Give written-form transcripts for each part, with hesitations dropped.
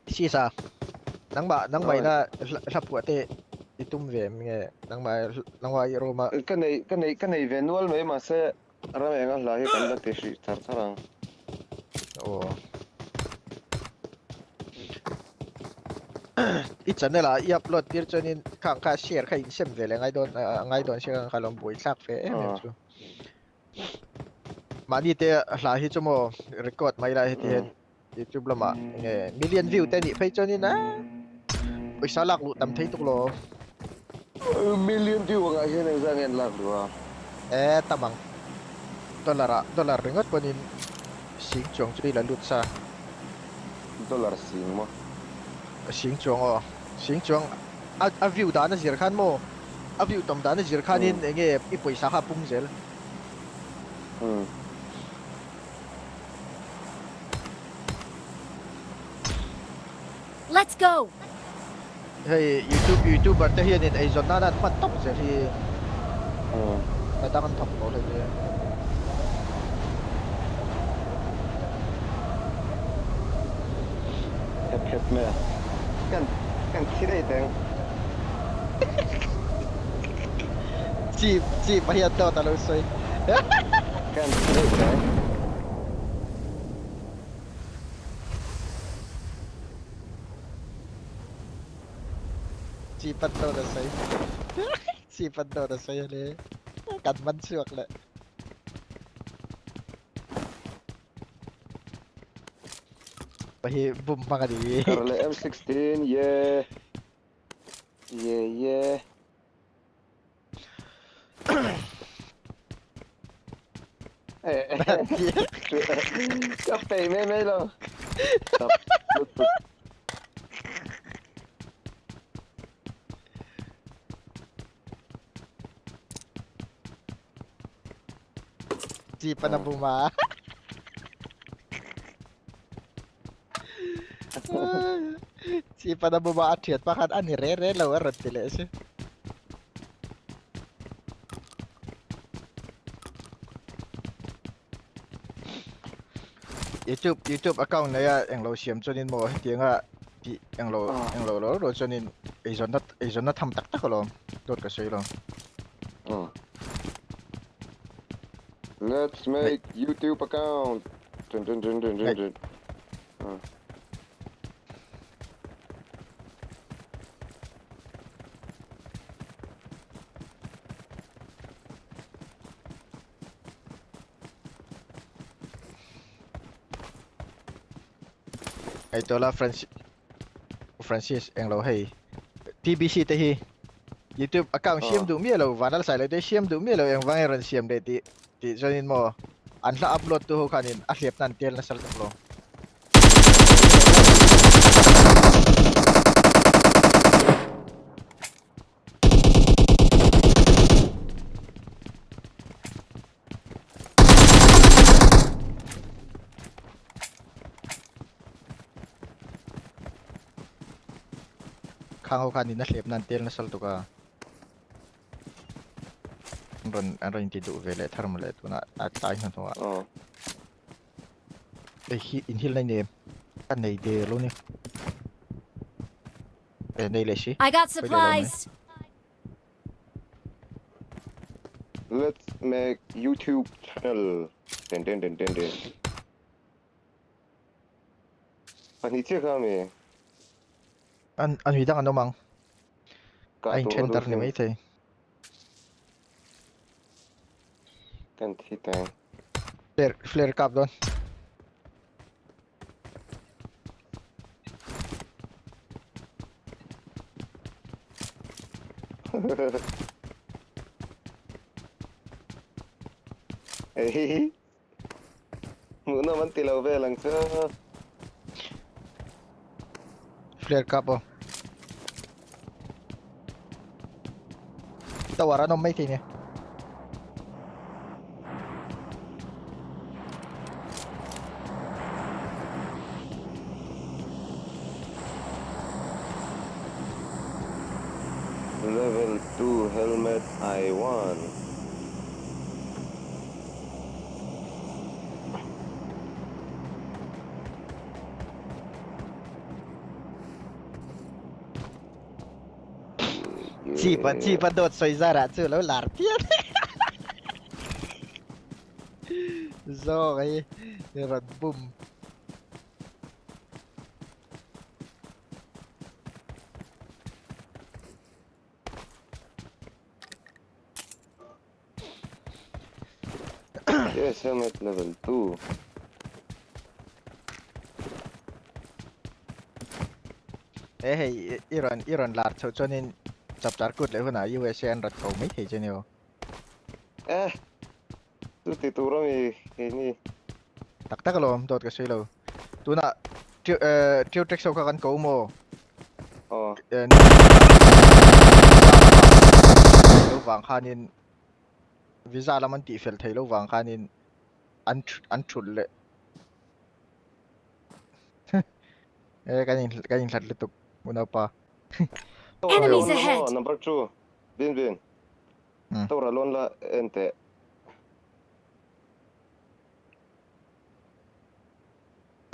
Sisa nangmah nangmah ina hla phuah te i tum ve em nge nangmah nangmah i room a. Ka nei ka nei ka nei ve nual mai mahse ram enga hla hi kan la ti hrih char char ang. Aw. I channel ah i upload tir chuanin khang kha share kha in sem ve leh ngai dawn ngai dawn sia kha lo buaithlak ve em em chu. Mahni te hla hi chu maw record mai lai heti hian YouTube lamah enge million view te nih phei chuanin a pawisa lak luh tam thei tuk lo. Million view angah hian engzah nge an lak luh a? E tam ang. Dollar ah dollar ringawt pawhin sing chuang chu i la lut sa. Dollar sing maw? Sing chuang aw. Sing chuang a a view dan a zir khan maw? A view tam dan a zir khanin enge i pawisa kha a pung zel. Let's go! Hei YouTube youtuber te hianin eizawn nana an hman tawp zel hi hna dang an thawk tawh hlei hle. Hep hep mai a. Kan kan thi daih teng. Chip chip a hian dawt a lo sawi. Kan thi daih teng. Chi pan dawt a sawi. Chi pan dawt a sawi a le. Kan man chhuak leh. Hi bum hmang a ni. Kar leh M16 ye. Ye ye. Ka pei mai mai lo. Tap lutuk. Jeep an a bum a. Jeep an a bum a, a thian pakhat a ni re re lo a rawn ti leh si. YouTube YouTube account nei a englo siam chuanin maw hetianga tih englo englo lo lo chuanin eizawnna eizawnna tham tak tak alawm dawt ka sawi lo. Let's make YouTube account. Dun dun dun dun dun dun. Hei tawla Francis Francis englo hei TBC te hi YouTube account siam duh miah lo vanal sai lo te siam duh miah lo engvang in rawn siam leh tih tih chuanin maw an hla upload tu ho khanin a hliap nan tel nasa lutuk lo. Khang ho khan in a hlep nan tel nasa lutuk a. An rawn an rawn inti duh ve leh thar mawle tunah a tlai hnuhnawh ah. Hei hi inhil na i nei em? Ka nei der lo ni. Eh nei leh si. I got supplies. Let's make YouTube channel. Den den den den den. Pahnih chiah kha mi. An an hui dang an awm ang. A inthen tar ni mai thei. Kan thi tang. Flare flare kap dawn. Ei. Hmuhnawm an ti lo vel ang chu. Flare kap aw. Tower an awm mai thei nia. Level 2 helmet I want. Chipa chipa dawt sawi zarah chu lo lar phian. Zawk hi rawn bum. Yes, helmet level 2. E hei i rawn i rawn lar chhoh chuanin chapchar kut leh hunah USA an rawn ko mai thei che ni aw. Eh, chu ti tur ami keini. Tak tak alawm dawt ka sawi lo. Tunah Tio Trek ho kha kan ko maw? Aw. Lo vang khanin visa lam an tih fel thei lo vang khanin an an thulh leh e kan in kan inhlat lutuk unaupa. Enemies ahead. Number 2 Bin bin. Tora lon la en teh.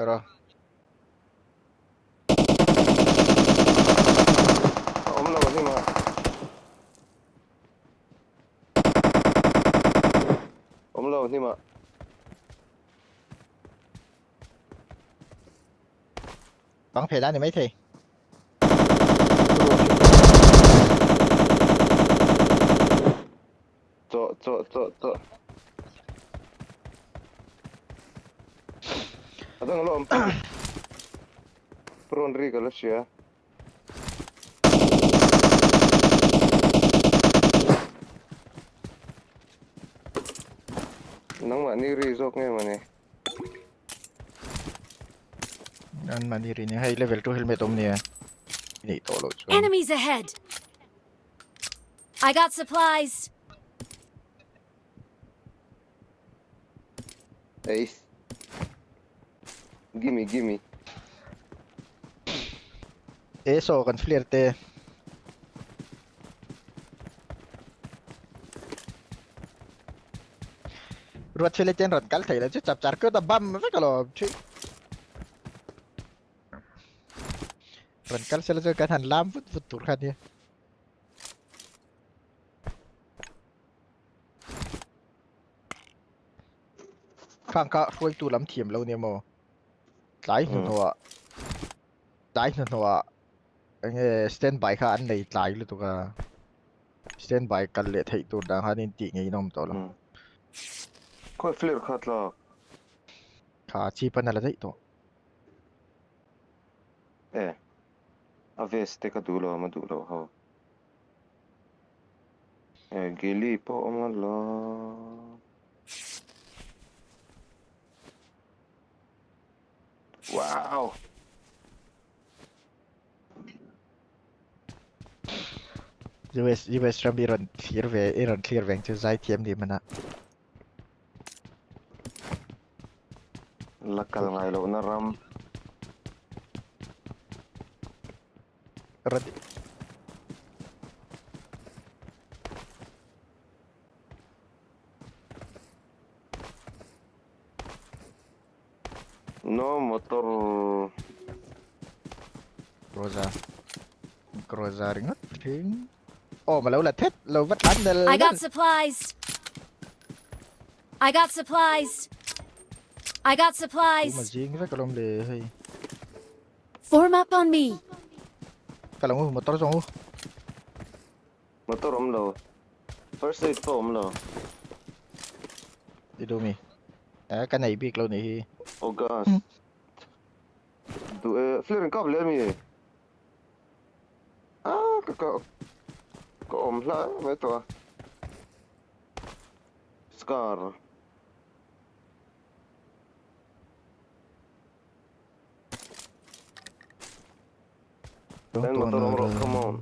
Ro. A awm lo hi ma. Awm lo hi ma. Bang phei la ni mai thei. Chaw chaw chaw chaw. A dang lo awm Prawn ri ka la hria. Nangmah ni ri zawk nge mawni. An mahni ri nia hei level 2 helmet awm nia. Nei tawh loh chuan. Enemies ahead. I got supplies. Ace. Gimme, gimme. E saw kan flir te. Ruat fele ten ran kal thei lo chu chap char kut a bam vek alawm thi. Ran kal sela chu kan han lam vut vut tur kha nia. Khang kha hruaitu lam thiam lo nia maw? Tlai hnuhnawh ah tlai hnuhnawh ah enge stand by kha an nei tlai lutuk a stand by kal leh theih tur dan khan in tih ngei in awm tawh lo. Khawi flare kha tlak. Kha chi pan a la daih tawh. E a vest te ka duh lo a duh loh ho. E gili pawh awm a la. Wow! US US ram i rawn thlir ve i rawn thlir veng chu zai thiam ni mana. La kal ngai lohna ram. Rawn No motor. Rosa. Rosa ringawt thin. Aw ma lo la thet lo va tlan nel. I got supplies. I got supplies. I got supplies. Ma jing vek alawm le hei. Form up on me. Ka lo motor zawng u. Motor awm lo. First aid pawh awm lo. I duh mi? Eh ka nei bik lo nih hi. August. Duh e flare in kap leh ami? Ah ka ka ka awm hla mai tawh a. Scar. Then motor awm rawh come on.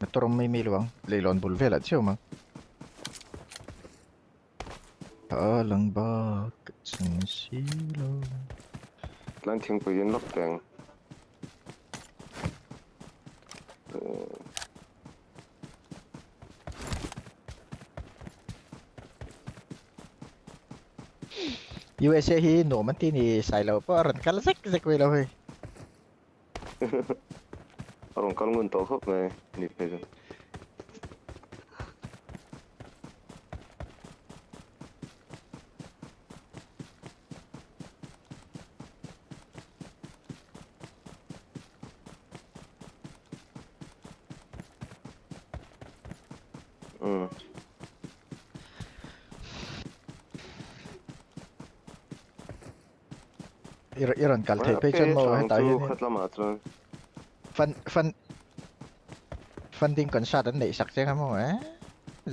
Motor awm mai mai lo ang. Leilawn bul velah chiau mang. A lang bak chung si lo. Tlan thingpui in lawk teng. USA hi nuam an ti ni sai lo pawh a rawn kal zek zek mai lo hei. A rawn kal ngun tawh khawp mai ni phei chu. Umm. I rawn kal theih phei chuan maw hetah hian fun fun funding concert an neih sak che kha maw eh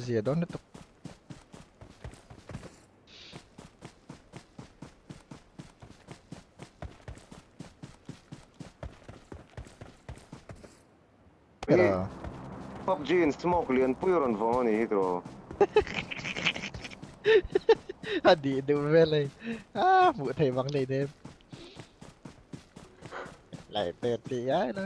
zia dawn lutuk. PUBG in smoke lian pui rawn vawng a nih hi tiraw. A nih duh vel hei. Ah hmuh theih vang nei nem. Lai pen tih ngai lo.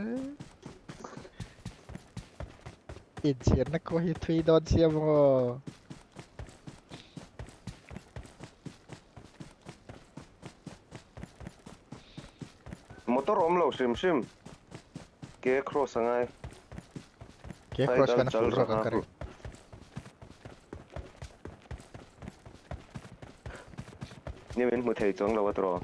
Inchhirna khaw hi thui dawn sia maw. Motor awm lo hrim hrim. Ke cross a ngai. Ke cross khan a fuh rawk ang ka ring. Ni min hmu thei chuang lo a tiraw.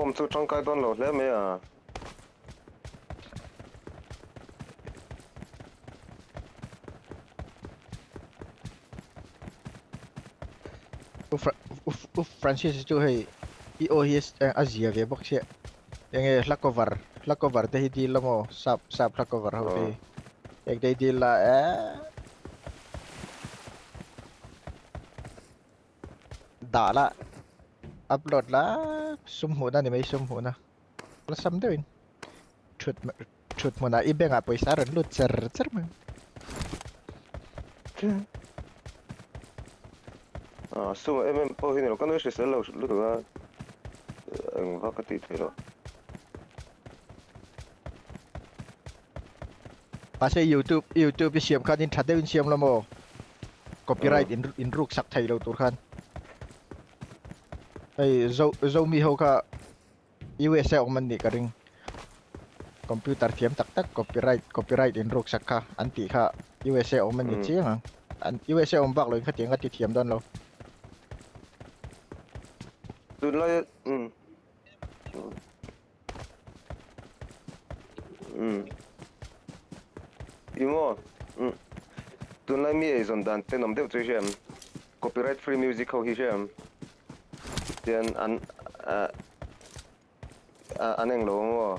Awm chu tangkai dawn lo hle mai a. U Francis chu hei i aw hi a zia ve bawk chiah enge hla cover hla cover te hi dil la maw sap sap hla cover ho te hi eng te hi dil la eh dah la upload la sum hmuhna ni mai sum hmuhna. Awlsam deuhin thut thut hmunah i bank ah pawisa a rawn lut cher cher mai. Ah sum em em pawh hi ni lo ka nui hrisel lo lutuk a eng vak ka tih theih loh. Mahse youtube youtube i siam khan in tha deuhin siam la maw copyright in in ruk sak thei lo tur khan hei zo zomi ho kha USA awm an nih ka ring. Computer thiam tak tak copyright copyright in ruk sak kha an tih kha USA awm an ni chiang ang. An USA awm bak loin khatiang a ti thiam dawn lo. Tunlai umm umm ih maw umm tunlai mi eizawn dan tenawm deuh chu i hria em copyright free music ho hi hria em. Tian an an englo a maw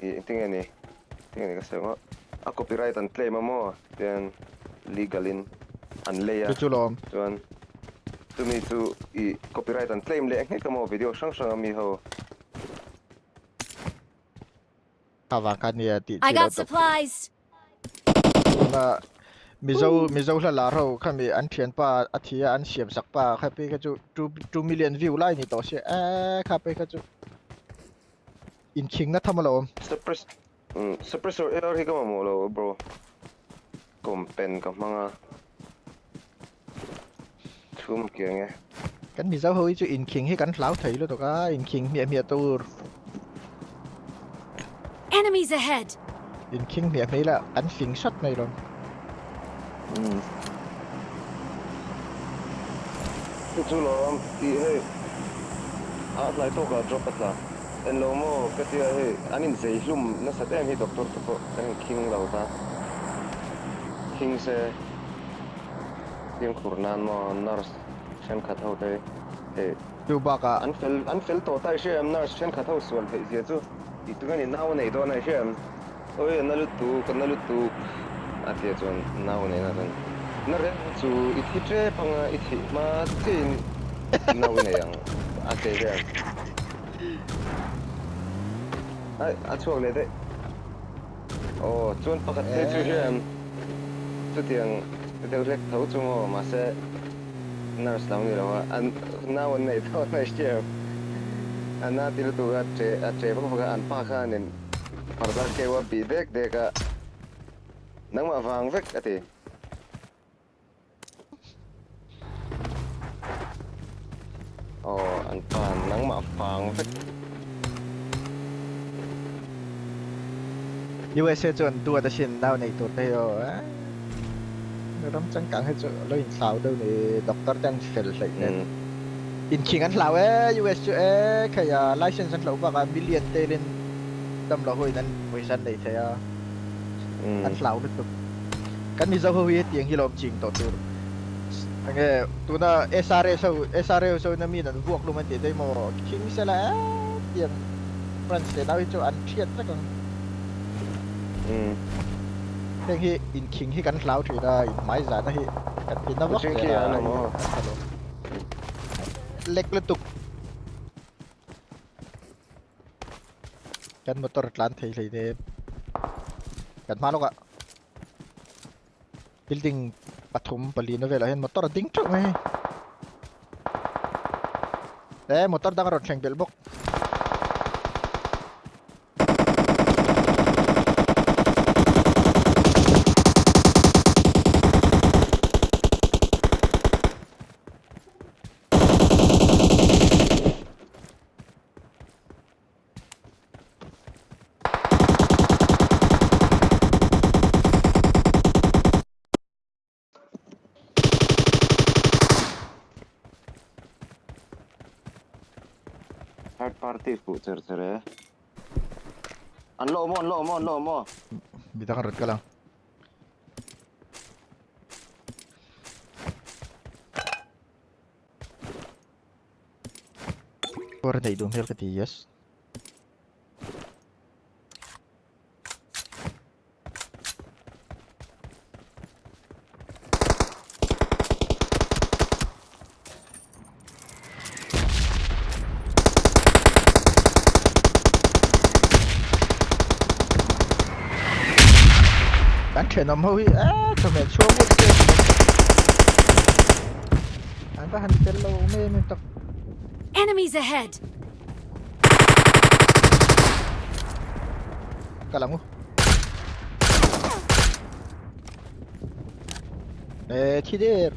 ih engtin nge ni engtin nge ni ka sawi ang a copyright an claim a maw tian legal in an lei a Chu chu lawm. Chuan chumi chu ih copyright an claim leh nghek a maw video hrang hrang a mi ho. Kha vang kha nia tih I chi lo got tawp. supplies. Tuna Mizo Mizo hla lar ho khami an thianpa a thi a an siam sak pa kha phei kha chu 2 million view lai ni tawh sia eh kha phei kha chu inkhing na tham alawm. Suppress um suppressor AR hi ka mamawh lo bro kawm pen ka hmang a chhum kiang e. Kan Mizo ho hi chu inkhing hi kan hlau thei lutuk a inkhing hmiah hmiah tur. Enemies ahead. Inkhing hmiah hmei la an fing sat mai lawm. Umm. Chu chu lawm tih hei a hlai tawk ah drop a tla. En lo maw ka tia hei an inzei hlum nasat em hi doctor te pawh kan inkhing lo ta. Khing se fimkhur nan maw nurse thenkhat ho te hei Chu bakah an fel an fel tawh ta i hria em nurse thenkhat ho sual theih zia chu tih tung a ni nau a nei dawn a i hria em awi a na lutuk a na lutuk a tia chuan nau a nei na chuan na reng chu i thi tep anga i thih hma chiahin nau i nei ang a ti hria em ai a chhuak leh daih. Aw, chuan pakhat phei chu hian chutiang deuh hlek tho chu maw, mahse nurse lo ni lo a, an nau an neih dawn a hria a na ti lutuk a che a che vak vak a, an pa khanin parda keu a bih dek dek a, nangmah vang vek a ti. Aw. An pa nangmah vang vek. USA chu an duat asin nau nei tur te hi aw eh ram changkang hi chu lo inthlau deuh ni doctor te an fel hleih nen inkhing an hlau e US chu e khei a license an hloh bakah million telin damlo ho in an pawisa an nei thei a an hlau lutuk kan Mizo ho hi hetiang hi lawm ching tawh tur enge tuna SRS ho SRS ho in a mi in an vuak hlum an tih daih maw khing sela e tiang France leh nau hi chu an thiat vek ang heng hi inkhing hi kan hlau thin a inhmai zahna hi kan ti na vak zel a a tha lo lek lutuk kan motor tlan thei hlei nem kan hma lawkah building pathum pali na velah hian motor a ding theuh mai hei e motor dang a rawn thleng belh bawk. Third party fuh cher cher e. An lo awm aw, an lo awm aw, an lo awm aw. Midang a rawn kal ang. Kawr a neih duh hmel ka ti yes. Kan thenawm ho hi eh chawhmeh chhuang ngut te an va han fel lo em em tak. Enemies ahead! Kal ang u. Eh thi der.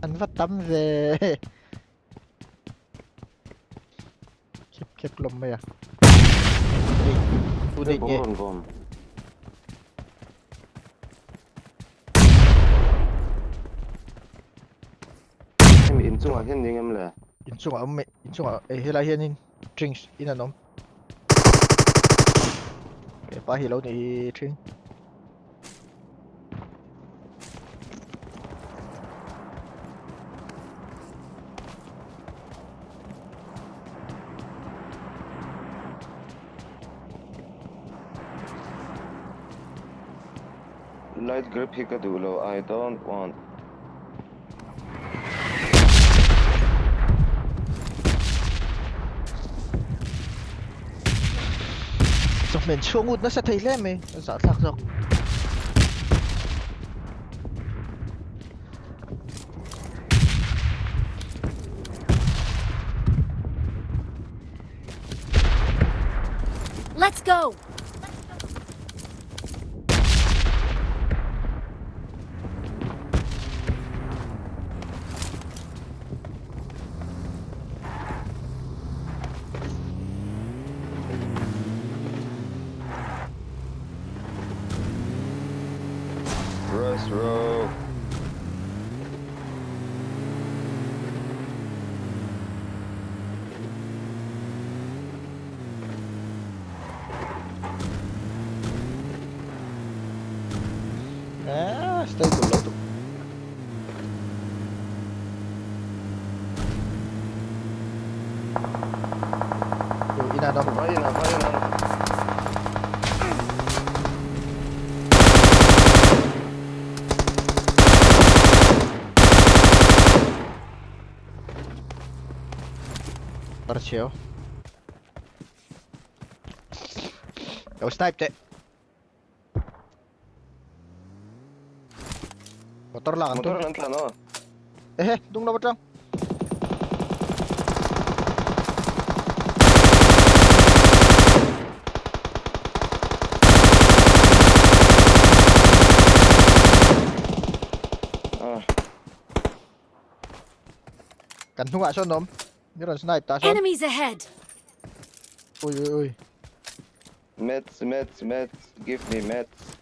An va tam ve. Khep khep lawm mai a. Ei, tu nei nge? Rawn vawm. Hemi inchungah hian ni ngem le? Inchungah awm mai, inchungah ei helai hianin drinks in an awm. Hepa hi lo ni thin. Light grip hi ka duh lo, I don't want. Chawhmeh chhuang ut nasa thei hle mai a zahthlak zawk. Let's go! Rest row. Ah, stable lo tuk. Ina no. Vai ina, vai ina. Parcheo. Lo snipe teh. Motor lak an tum. Motor an tlan aw. Ehe, dung lo atang. Kan hnungah sawn awm. Ni rawn snipe ta sawn. Enemies ahead! Ui ui ui. Meds meds meds give me meds.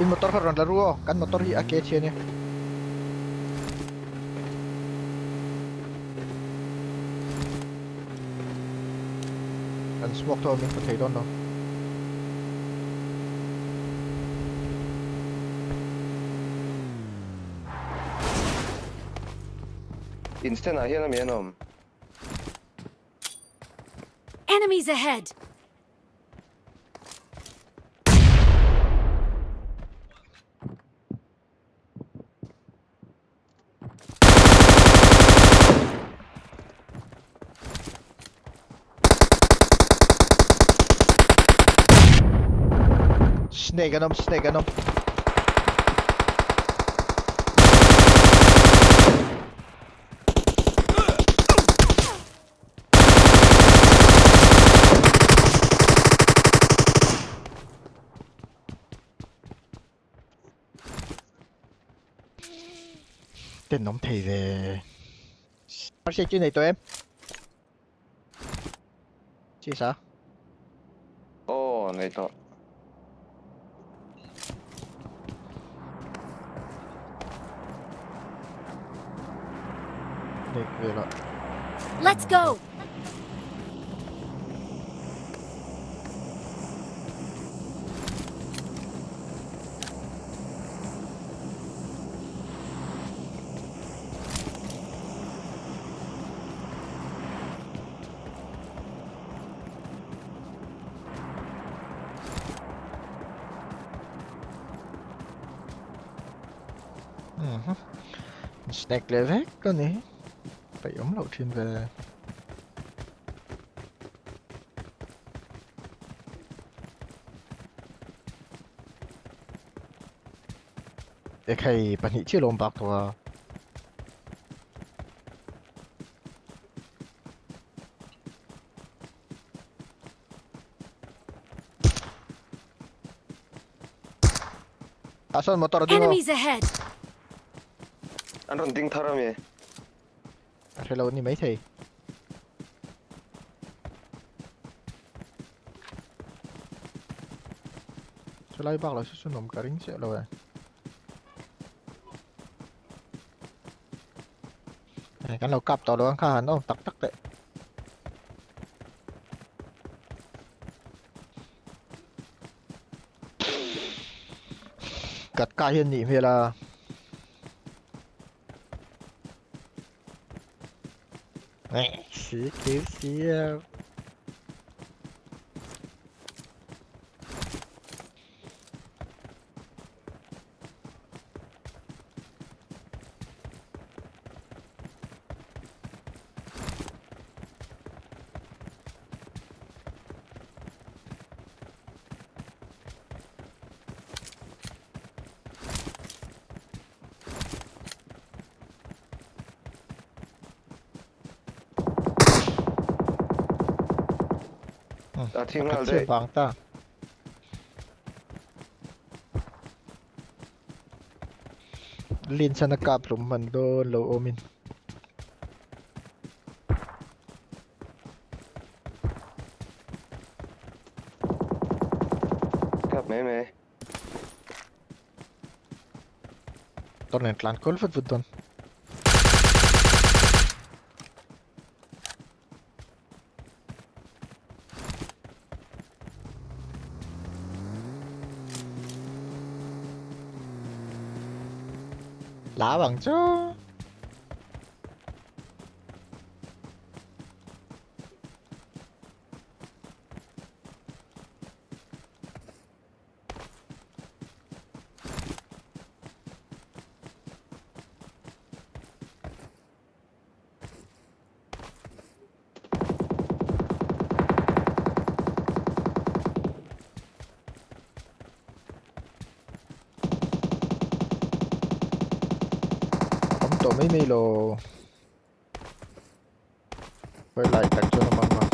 In motor kha rawn la ru aw, kan motor hi a ke chhe ania. Kan smoke tawh a min hmu thei dawn lo. Instant ah hian a mi an awm. Enemies ahead! Snake an awm, snake an awm. Tenawm thei ve. Hriat chu nei tawh em? Chisa. Aw nei tawh. Nei ve la. Let's go! Snack leh vek a ni. Peih awm loh thin ve. Ekhai pahnih chiah lawm bak tawh a. Ah sawn motor a ding aw. Enemies ahead! An rawn ding thar ami. A hre lo ni maithei. Chulai bak lo chu chu nuam ka ring chiah lo e. Kan lo kap tawh lo ang kha han awm tak tak teh. Kat ka hian nih hmel a. Si kêu siêu. A thi nghal daih. Vang ta. Lin chan a kap hlum hman dawn lo awmin. Kap mai mai. Tawrh nen tlan kual vut vut dawn. Lá bằng chứ. mai mai lo. Khawi lai tak chuan awm ang a.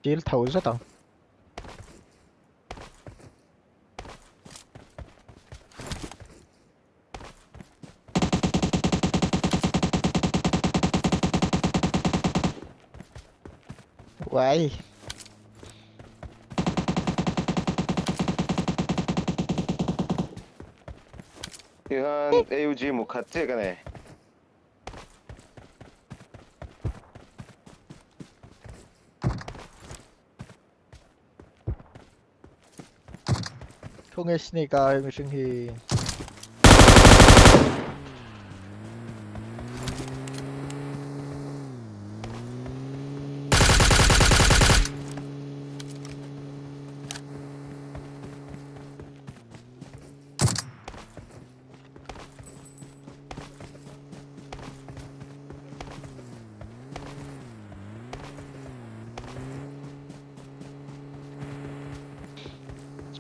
Dil tho zet ang. Uai. Tihian AUG mu khat chiah ka nei. Thu nge snake a hei mihring hi.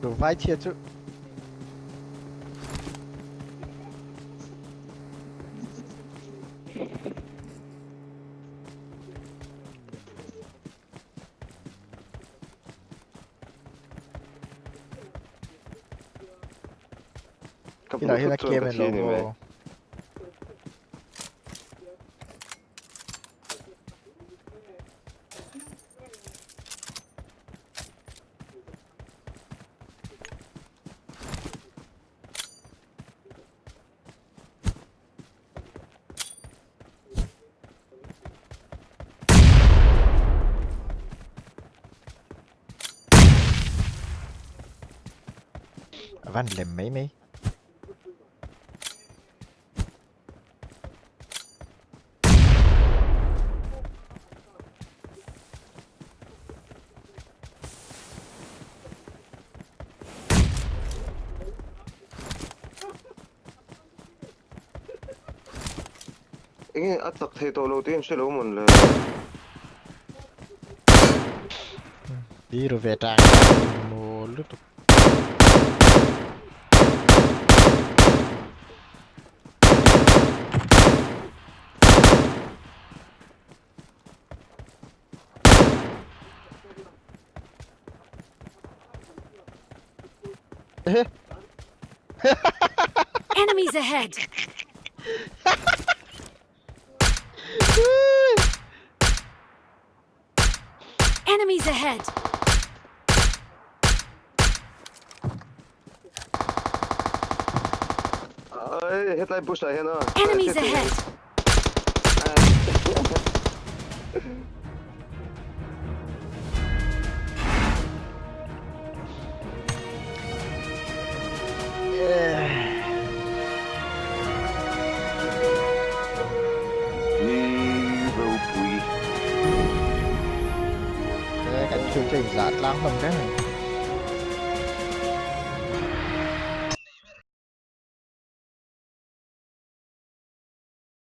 Chu vai chhia chu. Ka Tilai hmuh hian a thut chuan kem ka en thi lo a ni mai. maw? A van lem mai mai. Enge a chak thei tawh lo tih an hre lo mawn le. Ti ru ve tang tang maw lutuk. Enemies ahead! Enemies ahead! Ai hetlai bush ah hian a. Enemies ahead! Ni ropui. Kan thil chu inzah tlang hlawm reng a ni.